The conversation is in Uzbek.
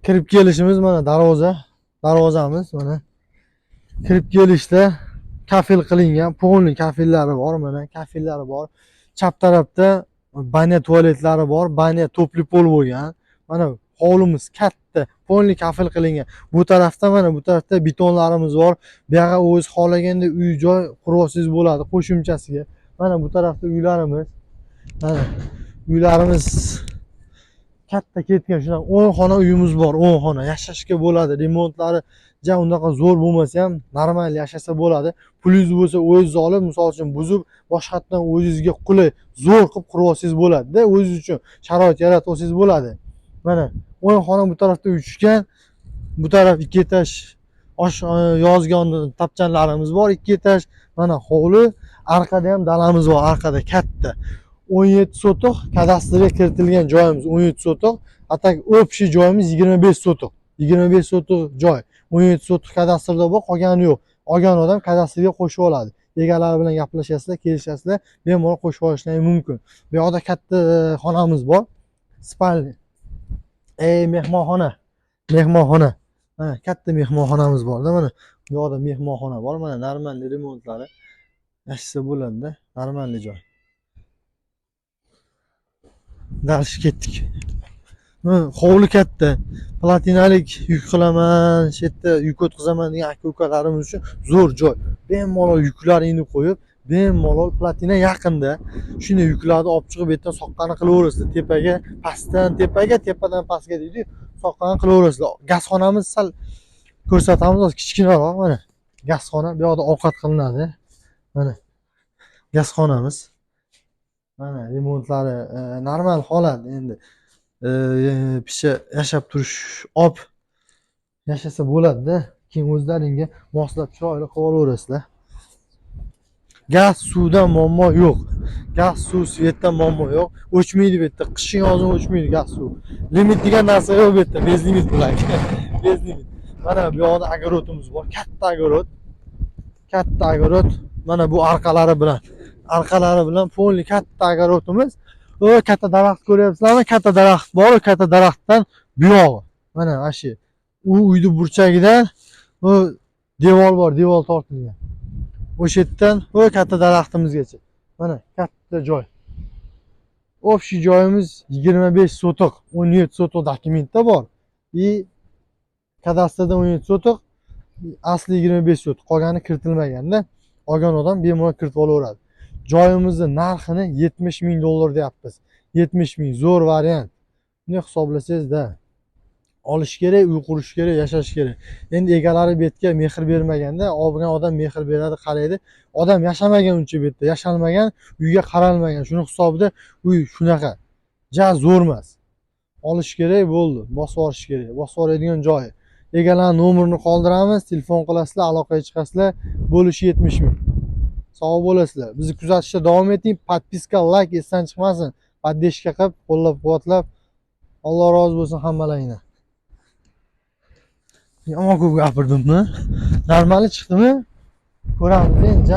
Kirib kelishimiz mana darvoza, darvozamiz mana. Kirib kelishda kafel qilingan, полный kafellari bor, mana kafellari bor. Chap tarafda баня, tualetlari bor, баня тёплый пол bo'lgan. Mana hovlimiz katta, полный kafel qilingan. Bu tarafda, mana bu tarafda betonlarimiz bor. Bu yoqqa o'zi xohlaganda uy joy qurib olsangiz bo'ladi qo'shimchasiga. Mana bu tarafda uylarimiz. Mana uylarimiz katta ketgan. Shunaqa 10 xona uyimiz bor, 10 xona. Yashashga bo'ladi. Remontlari ja unaqa zo'r bo'lmasa ham, normal yashasa bo'ladi. Pulingiz bo'lsa, o'zingiz olib, misol uchun, buzib, boshqatdan o'zingizga qulay, zo'r qilib qurib olsangiz bo'ladi-da, o'zingiz uchun sharoit yaratib olsangiz bo'ladi. Mana 10 xona bu tarafda uchgan, bu taraf ikki etaj osh yozgi tapchanlarimiz bor, ikki etaj. Mana hovli, arkada ham dalamiz bor, arkada katta. 17 sotix kadastrga kiritilgan joyimiz 17 sotix, а так общий joyimiz 25 sotix. 25 sotix joy. 17 sotix kadastrda bor, qolgani yo'q. Olgan odam kadastrga qo'shib oladi. Egalari bilan gaplashasizlar, kelishasizlar, bemalol qo'shib olishlari mumkin. Bu yoqda katta xonamiz bor. Спальня. Ey, mehmonxona. Mehmonxona. Mana katta mehmonxonamiz borda, mana bu yoqda mehmonxona bor, mana нормальный remontlari. Yashasa bo'ladi-da, нормальный joy. Дальше ketdik. Mana hovli katta. Platinalik yuk qilaman, shu yerda yuk o'tkazaman degan aka ukalarimiz uchun zo'r joy. Bemalol yuklaringni qo'yib, bemalol platina yaqinda shunday yuklarni olib chiqib, bu yerdan soqqani qilaverasizlar. Tepaga, pastdan tepaga, tepadan pastga deydi-yu, soqqani qilaverasizlar. Gazxonamiz sal ko'rsatamiz hozir, kichkinaroq mana. Gazxona, bu yoqda ovqat qilinadi. Mana gazxonamiz. Mana remontlari normal holat endi. Picha yashab turish op yashasa bo'ladi-da. Keyin o'zlaringga moslab, chiroyli qilib olaverasizlar. Gaz, suvdan muammo yo'q. Gaz, suv, свет dan muammo yo'q. O'chmaydi bu yerda. Qishin yozin o'chmaydi gaz, suv. Limit degan narsa yo'q bu yerda. Безлимит bularga. Безлимит. Mana bu yoqda огород imiz bor. Katta огород. Katta огород. Mana bu arkalari bilan. Arkalari bilan полный katta огород imiz. O katta daraxt ko'ryapsizlarmi? Katta daraxt bor, o katta daraxtdan bu yog'i. Mana shu. U uyni burchagidan u devor bor, devor tortilgan. O'sha yerdan o katta daraxtimizgacha. Mana katta joy. Общий joyimiz 25 sotix, 17 sotix dokumentda bor. И kadastrda 17 sotix, asli 25 sotix, qolgani kiritilmaganda olgan odam bemalol kiritib olaveradi. Joyimizni narxini 70 ming dollar deyapmiz. 70 ming zo'r variant. Bunday hisoblasangizda, olish kerak, uy qurish kerak, yashash kerak. Endi egalari bu yerga mehr bermaganda, olgan odam mehr beradi, qaraydi. Odam yashamagan uncha bu yerda, yashalmagan, uyga qaralmagan. Shuni hisobida uy shunaqa. Ja zo'r emas. Olish kerak bo'ldi, bosib yuborish kerak. Bosib yuboradigan joyi. Egalarning nomerini qoldiramiz, telefon qilasizlar, aloqaga chiqasizlar. Bo'lishi 70 ming. Sog' bo'lasizlar. Bizni kuzatishda davom eting. Подписка, лайк esdan chiqmasin. Поддержка qilib, qo'llab-quvvatlab, Alloh rozi bo'lsin hammalaringdan. Yomon ko'p gapirdimmi? Нормально chiqdimi? Ko'ramiz endi.